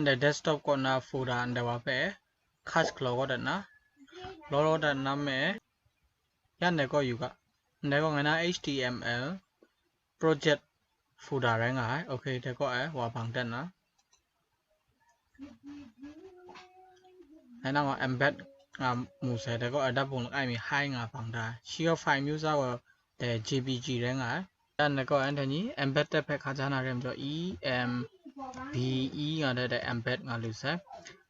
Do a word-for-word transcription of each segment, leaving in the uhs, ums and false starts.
Ndai desktop kaw na folder ndai wa hpe cache galaw kaw dat na, galaw kaw dat na me, ya ndai kaw yu ga, ndai kaw ngai na H T M L project folder rai nga ai. Okay, dai kaw e wa bang dat na. Ngai nang gaw embed nga mu sai, dai kaw e dap bung langai mi hide nga bang da. Shi gaw file မျိုးစား gaw dai J P G rai nga ai. Dan dai kaw e anhte ni embed tab hpe hkaja na re majaw E M B E nga dai, dai embed nga lu sai.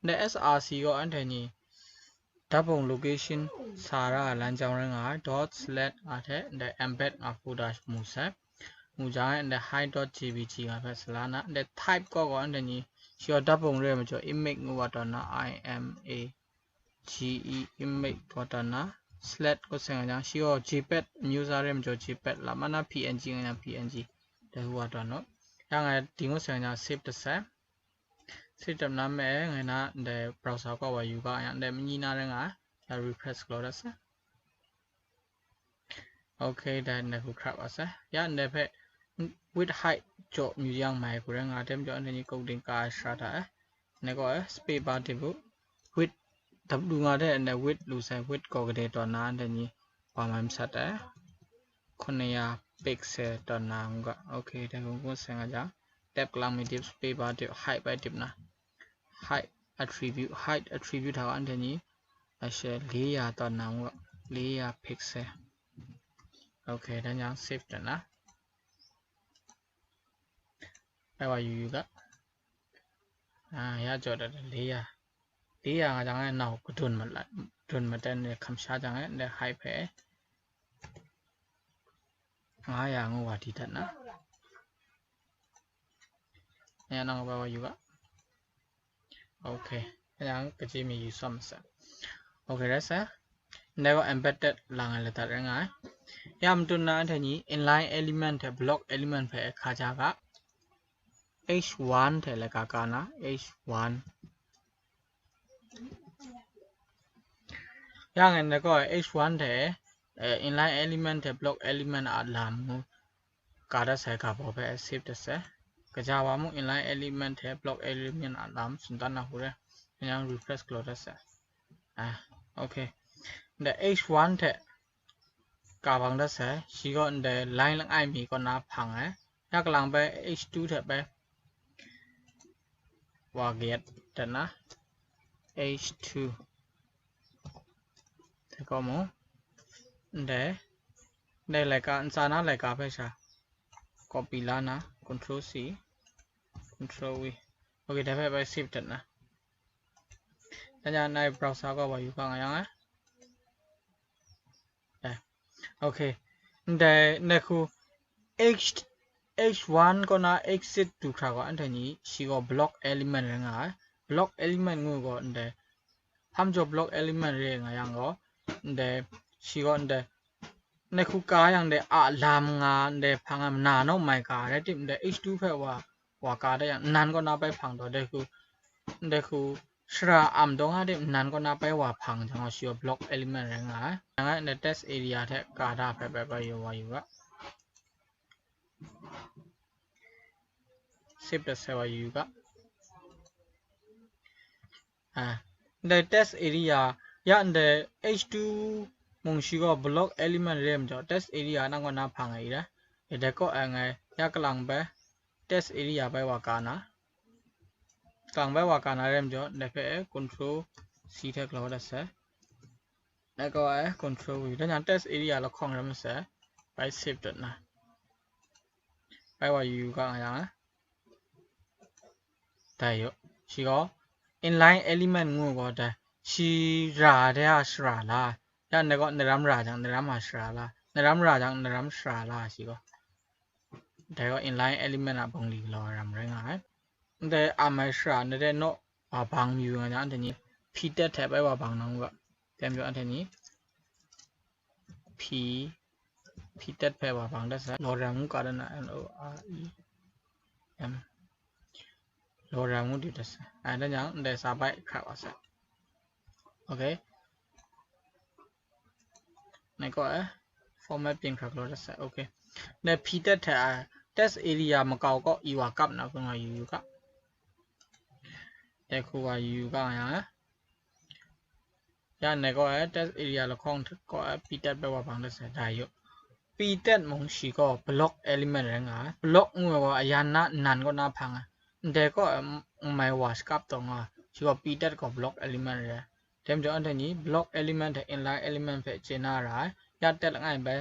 Dai S R C gaw anhte ni dap bung location စာရ လမ်းကြောင်း rai nga ai, dot slash nga hte dai embed nga folder mu sai. Mu jang e dai hide dot J P G nga hpe sa la na, dai type kaw gaw anhte ni shi gaw dap bung re majaw image ngu wa taw na, I M A G E image wa taw na, slash ngu sai nga jang shi gaw JPEG မျိုးစား re majaw JPEG la, ma na P N G nga jang P N G dai hu wa taw no. Ya nga di ngu sai nga jang save dat sai. Save dat na me ngai na ndai browser kaw wa yu ga yang ndai manyi na rai nga, ya refresh galaw dat sai. Okay, dai ndai hku hkrap wa sai. Ya ndai hpe width height jaw myu yang mai hku rai nga, dai majaw anhte ni coding ka ai sara da ai. Ndai kaw e space bar dip u, width, W nga de ndai width lu sai, width gaw gade taw na anhte ni wa mai masat ai. ခုနှစ်ရာ pixel taw na ngu ga. Okay, dai hku ngu sai nga jang, tab kalang mi dip, space bar dip, height bai dip na. Height attribute, height attribute hta gaw anhte ni, ashe လေးရာ taw na ngu ga, လေးရာ pixel. Okay, dan jang save dat na. Bai wa yu yu ga. Ah, ya jaw dat da, လေးရာ. လေးရာ nga jang e nau kadun mat la, kadun mat dan de hkam sha jang e, de height hpe ငါးရာ ngu wa di dat na. Ya nang bai wa yu ga. Okay. Ya nang kaji mi yu sam sa. Okay, rai sa. Ndai gaw embedded lang ai la dat rai nga ai. Ya matut na anhte ni inline element hte block element hpe hkaja ga. H one hte laika ka na, H one. Ya ngai na gaw H one hte, eh, inline element hte block element a lam ngu ka dat sai ga baw hpe save dat sai. Kaja wa mung inline element hte block element a lam tsun dan na hu re. Yang refresh galaw dat sai. Ah, okay. Ndai H one hte ka bang dat sai, shi gaw ndai line langai mi kaw na hpang ai. Ya kalang bai H two hte bai wa get dat na, H two hte kaw mu, ndai, ndai laika, ntsa na laika hpe sha copy la na, control C, control V. Okay, dai hpe bai save dat na. Dan jang nai browser kaw wa yu ga nga yang ai. Eh. Okay. Ndai, ndai hku H, H one kaw na exit du hkra gaw anhte ni shi gaw block element rai nga ai. Block element ngu gaw ndai hpam jaw block element re nga yang gaw, ndai shi gaw ndai, ndai hku ka yang ndai a lam nga, ndai hpang a mana naw mai ka rai tim, ndai H two hpe wa, wa ka da yang, nnan kaw na bai hpang taw, ndai hku, ndai hku shara am dawng a tim, nnan kaw na bai wa hpang jang gaw, shi gaw block element rai nga ai. Yang ai, ndai text area hte ka da hpe bai bai yu wa yu ga. Save dat sai wa yu ga. Ah, ndai text area, ya ndai H two mung shi gaw block element re majaw, text area nang kaw na hpang ai i da. Ya dai kaw ai ngai, ya kalang bai, text area bai wa ka na. Kalang bai wa ka na re majaw, dai hpe control C hte galaw dat sai. Dai kaw ai control V, dan jang text area lahkawng rai masai, bai save dat na. Bai wa yu yu ga nga yang, dai yaw. Shi gaw inline element ngu gaw dai, shi ra de a shara la, ya ndai gaw naram ra jang naram a shara la, naram ra jang naram shara la shi gaw. Dai gaw inline element a bungli galaw ai ram rai nga ai. Ndai a mai shara ndai de naw wa bang mayu nga jang, anhte ni P tet hte bai wa bang na ngu ga. Dai majaw anhte ni P, P tet hpe wa bang dat sai, lorem ngu ka dat na, N O R E M. Lorem ngu du dat sai. Ai, dan jang, ndai sa bai hkra wa sai. Okay. Nai kaw e, format ပြင် hkra galaw dat sai. Okay. Ndai P tet hte a, text area makau kaw i wa kap na, hkun wa yu yu ga. Dai hku wa yu ga yang e. Ya ndai gaw e, text area lahkawng hte gaw e, p tet bai wa bang dat sai, dai yu. P tet mung shi gaw block element rai nga ai. Block ngu ai gaw ayan na nnan kaw na hpang ai. Ndai gaw e, n-, n mai wa shakap taw nga, shi gaw p tet gaw block element rai. Dai majaw anhte ni block element hte inline element hpe chye na ra ai. Ya tet langai bai,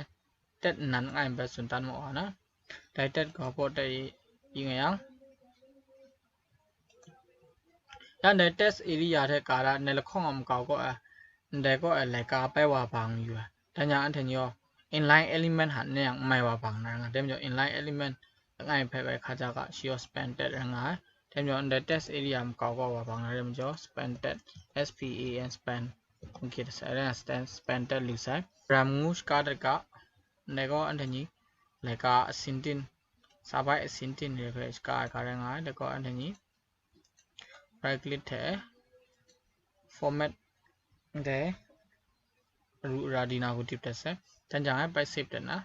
tet nnan langai bai tsun tan ma wa na. Dai tet gaw hpaw tet i, i nga yang, ya ndai text area hte ka ra ndai lahkawng a makau gaw e, ndai gaw e laika bai wa bang yu ai. Dan yang anhte ni gaw inline element hta n yang n mai wa bang na ra nga. Dai majaw inline element langai hpe bai hkaja ga shi gaw span tet rai nga ai. Dai majaw ndai text area makau gaw wa bang na re majaw span tet, S P A N, span, okay, span, span tet lu sai. Ram ngu shaka dat ga, ndai gaw anhte ni laika asin tin, sa bai asin tin re hpe shaka ai ga rai nga ai. Dai gaw anhte ni right click hte format de ru ra di na hku dip dat sai. Dan jang ai bai save dat na.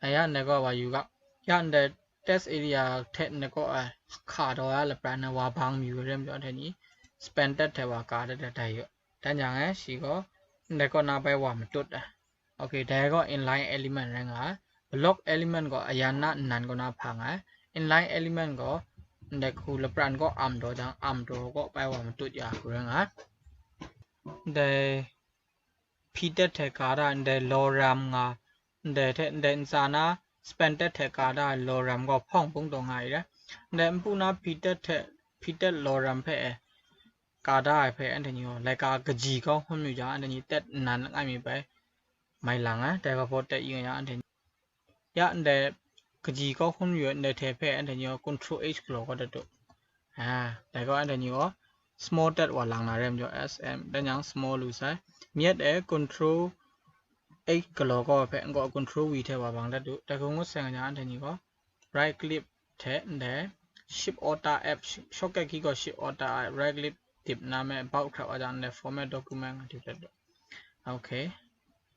Aya ndai gaw wa yu ga. Ya ndai text area hte ndai gaw ai hka daw ya lapran na wa bang mayu re majaw anhte ni span tet hte wa ka dat dat dai yu. Dan jang ai shi gaw ndai gaw na bai wa matut ai. Okay, dai gaw inline element rai nga ai. Block element gaw ayan na nnan kaw na hpang ai. Inline element gaw ndai hku lapran gaw am daw jang, am daw gaw bai wa matut ya hku rai nga ai. Ndai p tet hte ka da ndai loram nga, ndai hte ndai ntsa na span tet hte ka da loram gaw hpawng bung taw nga ai re. Ndai npu na p tet hte p tet loram hpe e ka da ai hpe anhte ni gaw laika kaji kau hkrum yu jang, anhte ni tet nnan langai mi bai mai lang ai. Dai gaw hpaw tet i nga yang anhte ni, ya ndai kaji kau hkrum yu ai ndai hte hpe anhte ni gaw control H galaw kau dat u. A, dai gaw anhte ni gaw small tet wa lang na re majaw S M, dan yang small lu sai. Myit e control H galaw kau hpe n gaw control V hte wa bang dat u. Dai hku ngut sai nga jang anhte ni gaw right click hte ndai shift alt F, shortcut key gaw shift alt F, right click dip na me, bulk hkrat wa jang ndai format document nga dip dat u. Okay.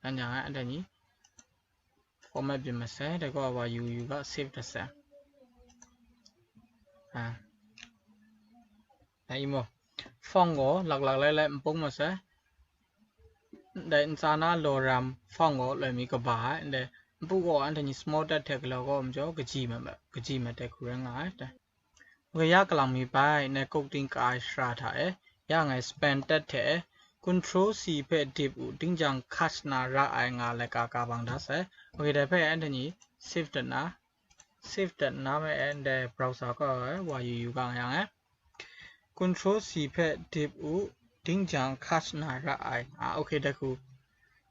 Dan jang ai anhte ni format byin masai, dai gaw wa yu yu ga save dat sai. A. Dai i mu. Font gaw laklak lai lai n pung masai. Dai ntsa na loram font gaw loi mi kaba ai, ndai npu gaw anhte ni small tet hte galaw kau majaw kaji mat, kaji mat dai hku rai nga ai. Dai. Okay, ya kalang mi bai, ndai kuk ting ka ai shara hta e, ya ngai span tet hte, control C hpe dip u, ding jang cut na ra ai nga laika ka bang da sai. Okay, dai hpe anhte ni save dat na, save dat na me e ndai browser kaw e wa yu yu ga nga yang e. Control C hpe dip u, ding jang cut na ra ai. A, okay, dai hku,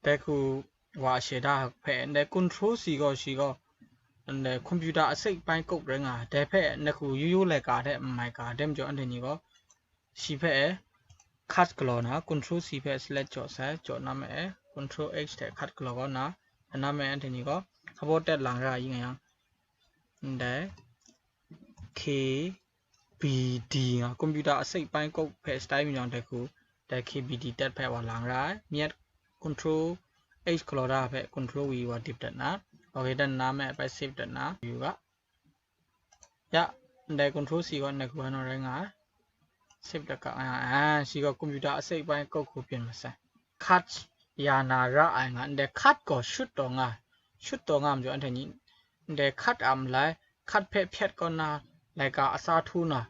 dai hku wa she da hpe ndai control C gaw shi gaw ndai computer အစိတ်အပိုင်း code rai nga, dai hpe ndai hku yu yu laika hte n mai ga, dai majaw anhte ni gaw shi hpe e cut galaw na, control C hpe select jaw sai, jaw na me e control H hte cut galaw kau na, na me anhte ni gaw hpaw tet lang ra i nga yang, ndai K B D nga, computer အစိတ်အပိုင်း code ဖဲ style မျိုးကြောင့်တခု တ K B D တက်ဖက်ဝါလန်ရ မြက် control H ကလော်ဒါဖဲ control V ဝါ dip တက်နာ okay တက်နာမဲ့ အပိုင် save တက်နာ view က ရ တဲ့ control C က နှစ်ခုဟန်တော့ရငါ save တက်က အာ ရှိက computer အစိတ်အပိုင်း code ခုပြင်မစံ cut ရနာရအိုင်က တဲ့ cut ကို shoot တော့ငါ shoot တော့ငါမကျော် အထက်ကြီး တဲ့ cut အမလိုက် cut ဖဲ ဖြတ်ကောနာ လိုက်ကအစားထိုးနာ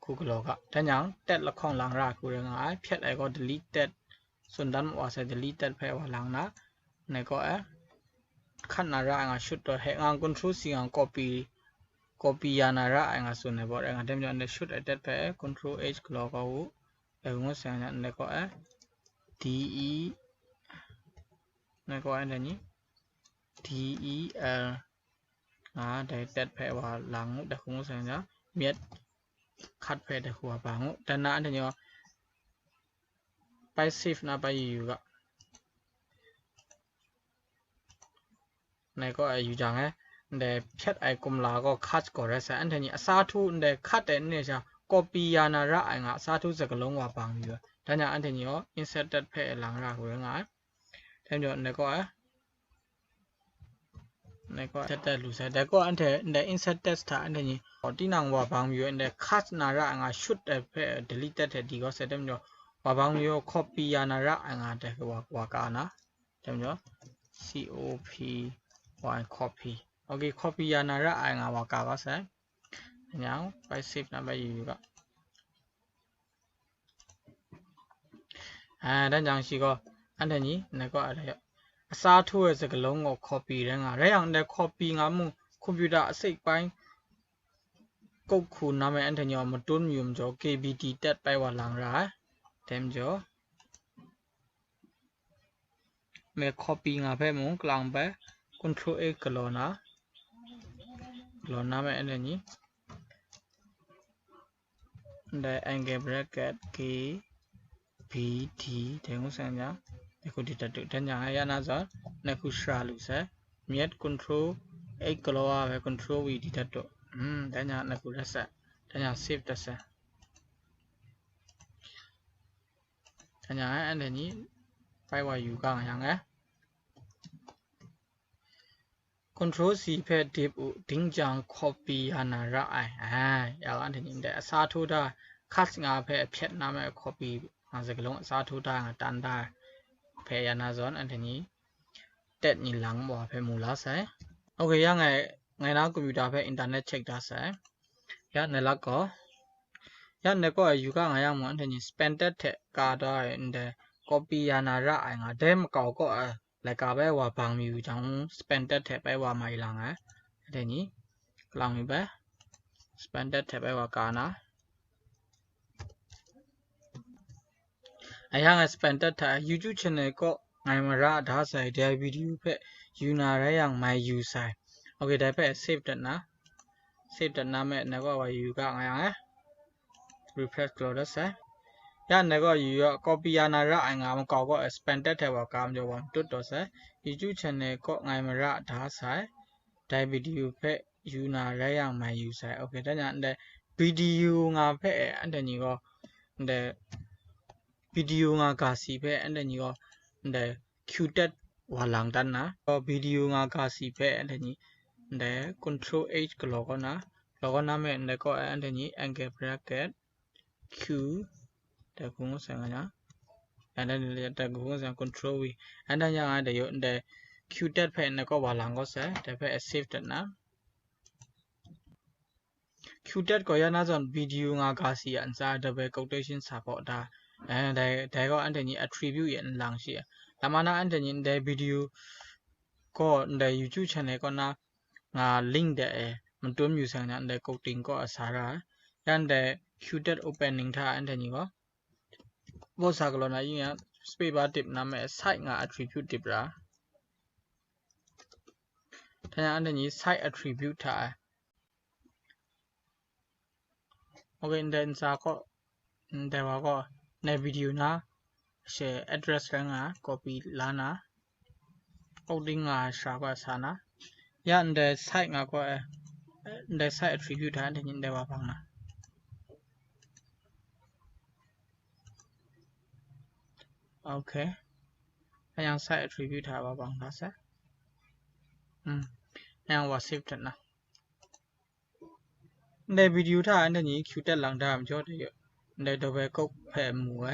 ခုကလောက တညာ တက်လခေါင်လင်ရ ခုရငါ ဖြတ်အဲကော delete တက် စွန်တန်မဝါဆဲ delete တက်ဖဲဝါလင်နာ နေကောအဲ cut နာရအငါ shoot တော့ဟဲ ငါ control C ငါ copy copy ရနာရအငါ စွန်နေပေါ်အဲ ငါ တမကျော် နေ shoot အတက်ဖဲ control H ကလောကဟု အဲ ငို့ဆဲ ငါ နေကောအဲ D E နေကောအဲ တညီ D E L ငါ တဲ့ တက်ဖဲဝါလင် တခုံးဆဲ ငါ မြက် cut ဖဲတခုပါငို့ တနာ တညီ ပိုင် save နာ ပိုင် ယူက နေကောအဲ ယူကြငဲ တဲ့ ဖြတ် အဲ ကုမ်လာကော cut ကောရဲဆဲ အန်ထညီ အစားထိုး တဲ့ cut တဲ့ နေချာ copy ရနာရအငါ အစားထိုး စကလုံးဝါ ပန်း ယူ တညာ အန်ထညီ insert တက်ဖဲလင်ရ ဝဲ ငါ တညီ နေကောအဲ Nai ko insert lu sai. Dai ko anhte ndai insert text hta anhte ni, o, tinang wa bang yu ndai cut na ra ai nga shoot ai hpe delete tet hte di ko sai tem jo. Wa bang yu copy ya na ra ai nga te wa, wa ka na. Tem jo. C O P Y copy. Okay, copy ya na ra ai nga wa ka ko sai. Nyang, bai save na bai yu yu ga. အဲဒါကြောင့်ရှိကော အဲ့ဒါညီ နကောအဲ့ဒါရော အစားထိုးရဲ့စကားလုံးကို copy ရင်းက ရဲအောင်တဲ့ copy ငါမှု computer အစိတ်ပိုင်း ကုတ်ခုနာမည် အဲ့ဒါညီ မတွန်းမြူမကျော် K B T တက်ပိုက်ဝါလန်ရာ တဲမကျော် မဲ copy ငါဖဲမုံ ကလောင်ပဲ control A ကလော်နာ ကလော်နာမဲ အဲ့ဒါညီ ဒီ angle bracket K B T တဲငုဆန်ညာ နခုဒီတတုတညာရနာဇော် နခုရှရာလူဆဲ မြက် control A ကလော်ပဲ control V ဒီတတု อืม တညာ နခုရဆက် တညာ save တဆက် တညာ အဲ့ဒါညီ ပိုက်ဝါယူကငါရငယ် control C ဖဲ dip ဦး တင်းကြံ copy ရနာရအိုင် အာ ရအောင် အဲ့ဒါညီ အစားထိုးတာ cut ငါဖဲ အဖြတ်နာမည် copy ငါစကလုံး အစားထိုးတာ ငါတန်တာ ဖဲ ရနာဇွန် အဲ့ဒါညီ တက်ညီ လမ်းပေါ် ဖဲ မူလာဆိုင် okay ရငယ် ငယ်နာ computer ဖဲ internet check တာဆိုင် ရနေလောက်ကော ရနေကော ယူကငါရမွန် အဲ့ဒါညီ span တက်ထက် ကားတော့ အဲ့ဒါ copy ရနာရအိုင် ငါ တဲမကောက်ကော အဲ လက်ကပဲဝါဘင်မီယူကြောင့် span တက်ထဲပဲဝါမိုင်လာငါ အဲ့ဒါညီ ကလောင်မီပဲ span တက်ထဲပဲဝါကာနာ အရာငါ span တက်ထဲ YouTube channel ကောငိုင်မရအဒါဆိုင် ဒီ video ဖက် ယူနာရဲយ៉ាង မိုင်ယူဆိုင် okay ဒါဖက် save တက်နာ save တက်နာမဲ့ နကောဝါယူကငါရငါ refresh ကလော်ဒတ်ဆိုင် ရနေကောယူရော copy ရနာရအိုင်ငါမကောက်ကော span တက်ထဲဝါကာမကျော်ဝါမတွတ်တော်ဆိုင် YouTube channel ကောငိုင်မရအဒါဆိုင် ဒါ video ဖက် ယူနာရဲយ៉ាង မိုင်ယူဆိုင် okay တညာ ဒီ video ငါဖက် အဲ့ဒါညီကော ဒီ video ငါကာစီဖက် အဲ့ဒါညီကော ဒီ Q တက်ဝါလန်တန်းနာ ဒီ video ငါကာစီဖက် အဲ့ဒါညီ ဒီ control H ကလော်ကောနာ လော်ကောနာမဲ့ ဒီကော အဲ့ဒါညီ angle bracket Q တကူငုဆန်ကညာ အဲ့ဒါညီ တကူငုဆန် control V အဲ့ဒါညာ ဒီ ဒီ Q တက်ဖက် ဒီကောဝါလန်ကောဆဲ ဒီဖက် save တက်နာ Q တက်ကောရနာဇွန် video ငါကာစီအန်စာ double quotation စာပေါ်တာ အဲ ဒီ ဒီကော အဲ့ဒါညီ attribute ရဲ့အလန်ရှိ လမနာ အဲ့ဒါညီ ဒီ video ကော ဒီ YouTube channel ကောနာ ငါ link တဲ့ မတွန်းမြူဆန်ညာ ဒီ coding ကောအစားရ ရန်ဒီ Q တက် opening ထား အဲ့ဒါညီကော ဘောစာကလောနာ ရင်းရ space bar တစ်နာမည် site ငါ attribute တစ်ပြ တညာ အဲ့ဒါညီ site attribute ထား okay ဒီစာကော ဒီဝါကော နေ video နာ ရှယ် address ကငါ copy လာနာ coding ငါ share ကစားနာ ရန်ဒီ site ငါကော ဒီ site attribute ထား ဒီညီ ဒီဝါပါနာ okay အရင် site attribute ထားပါပါငါဆက် อืม အရင်ဝါ save ထက်နာ ဒီ video ထား အဲ့ဒါညီ Q တက်လန်ထားမကျော်တဲ့ ဒီ double quote ဖဲမူဝဲ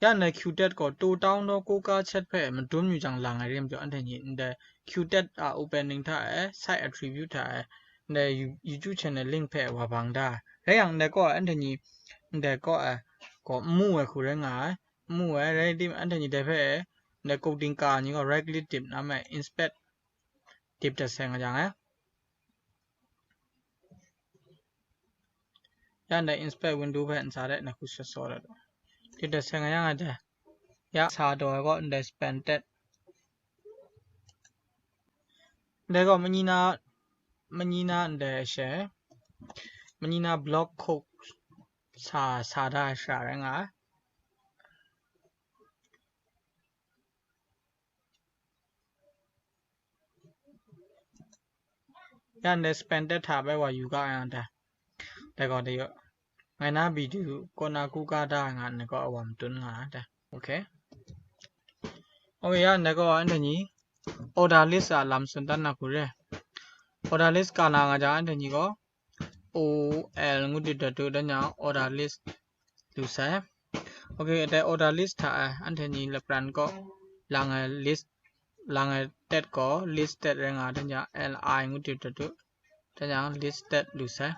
ရန်ဒီ Q တက်ကော တိုးတောင်းသော ကိုးကားချက် ဖဲ မတွန်းမြူကြောင့် လာငယ်ရင်းမကျော် အဲ့ဒါညီ ဒီ Q တက် အ opening ထား အဲ site attribute ထား အဲ ဒီ You- YouTube channel link ဖဲ ဝါဘင်ဒါ ရဲយ៉ាង ဒီကော အဲ့ဒါညီ ဒီကော အဲ ကော မူဝဲ ခုရဲငါ မူဝဲ ရဲဒီ အဲ့ဒါညီ ဒီဖဲ ဒီ coding ကာညီကော right click တစ်နာမည် inspect တစ်တဆဲငါကြောင့် အဲ ရန်ဒီ inspect window ဖဲ အန်စာတဲ့ နခုစောစောတဲ့ တစ်တဆဲငါရန်ဒီ ရစာတော့ကော ဒီ span တက် ဒီကော မညီနာ မညီနာ ဒီရှယ် မညီနာ block code စာ စာဒါ ရှယ် ရဲငါ ရန်ဒီ span တက်ထားပဲဝါယူက အန်တာ ဒီကော ဒီရော ငါနာ video ကောနာ ကူကဒါ ငါ နကော အဝမ်တွန်း ငါ တ okay okay ရန်ဒီကော အဲ့ဒါညီ order list a lam tsun dan na hku re. Order list ka na nga jang, anhte ni gaw O L ngu dit dat tu, dan yang order list lu sai. Ok, dai order list hta e, anhte ni lapran kaw lang ai list, lang ai tet gaw list tet rai nga, dan yang L I ngu dit dat tu, dan yang list tet lu sai.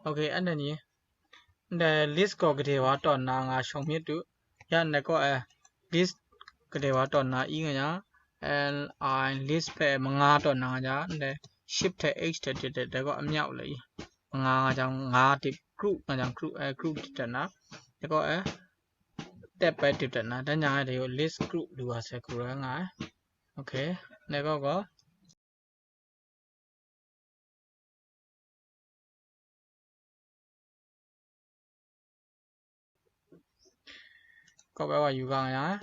Ok, anhte ni ndai list gaw gade wa tawn na nga shawng myit tu. Ya ndai kaw e list gade wa tawn na i nga yang, L I list hpe manga tawn na nga jang, ndai shift hte H hte dit dat, dai gaw amyau la i. Manga nga jang nga dip, group nga jang group, eh, group dit dat na. Dai gaw, eh, tab bai dip dat na. Dan yang e dai gaw list group lu wa sai hku rai nga ai. Ok, dai gaw gaw Kawp ai wa yu ga nga yang,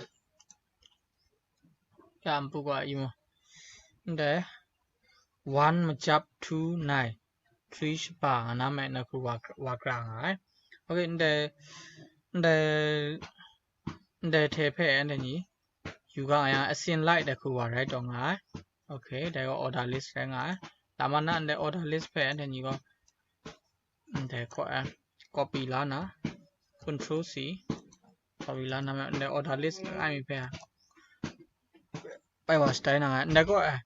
ya npu ga yu mu. Ndai one majap, two nine, three shaba nga na me na hku wa, wa kra nga ai. Ok, ndai, ndai, ndai hte hpe anhte ni yu ga nga yang, asin lai dai hku wa rai taw nga ai. Ok, dai gaw order list rai nga ai. Lama na ndai order list hpe anhte ni gaw ndai kaw ai, copy la na, control C, copy la na, ndai order list ai mi hpe pai wa shatai na nga ai. Ndai kaw ai,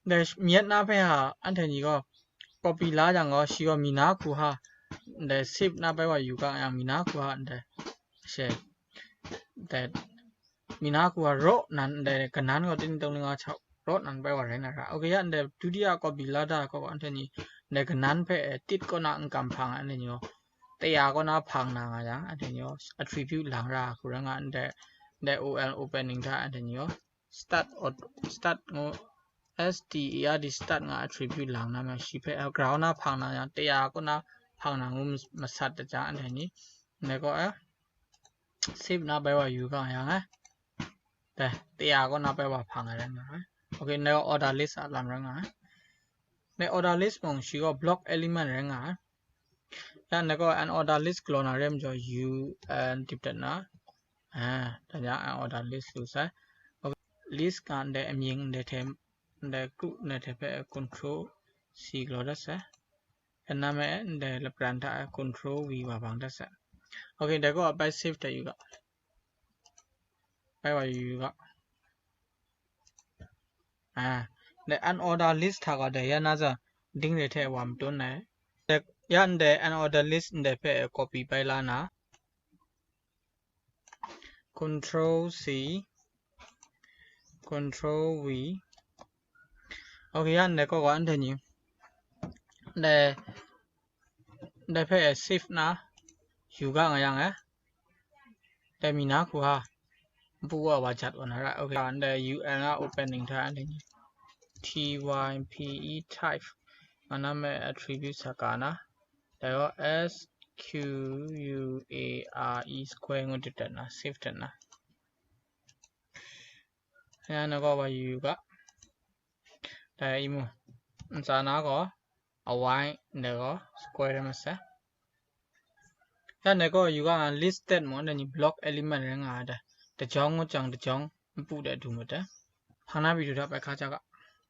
ndai myit na hpe ha, anhte ni gaw copy la jang gaw, shi gaw mi na hku ha, ndai save na pai wa yu ga yang, mi na hku ha, ndai she, ndai mi na hku ha, raw nan, ndai kanan gaw, tini tong linga chau, raw nan pai wa rai na ra. Ok, ya ndai dutiya copy la da gaw, anhte ni ndai kanan hpe tit kaw na n kam hpang ai, anhte ni gaw taya kaw na hpang na nga yang, anhte ni gaw attribute lang ra hku rai nga, ndai, ndai O L opening hta anhte ni gaw start, start ngu, S T A R T, start nga attribute lang na ma, shi hpe ground na hpang na yang, taya kaw na hpang na ngu masat da jang, anhte ni ndai kaw, eh, save na bai wa yu ga yang, eh, dai, taya kaw na bai wa hpang ai rai nga ai. Ok, ndai gaw order list a lam rai nga ai. Ndai order list mung shi gaw block element rai nga ai. Ya, ndai gaw unorder list galaw na re majaw, U N dip dat na, a, dan yang unorder list lu sai. Ok, list nga ndai amying ndai hte, ndai group ndai hte hpe control C galaw dat sai. Dan na me ndai lapran hta control V wa bang dat sai. Ok, dai gaw bai save dat yu ga. Bai wa yu yu ga. A, ndai unorder list hta gaw dai ya na zawn, ding re hte wa matun ai. Dai, ya ndai unorder list ndai hpe copy bai la na, control C, control V. Ok, ya ndai kaw gaw anhte ni ndai, ndai hpe save na yu ga nga yang, eh, dai mi na hku ha, npu wa wa jat wa na ra. Ok, ndai U N a opening hta anhte ni T Y P E type nga na me attribute sa ka na, dai gaw S Q U A R E square ngu dip dat na, save dat na. Ya na gaw wa yu yu ga. Dai i mu, ntsa na gaw awai, ndai gaw square rai masai. Ya ndai gaw yu ga nga, listed mung, anhte ni block element rai nga ai dai. Tajawng ngut jang tajawng npu de du mat dai. Hpang na pyi du hta bai hka ja ga.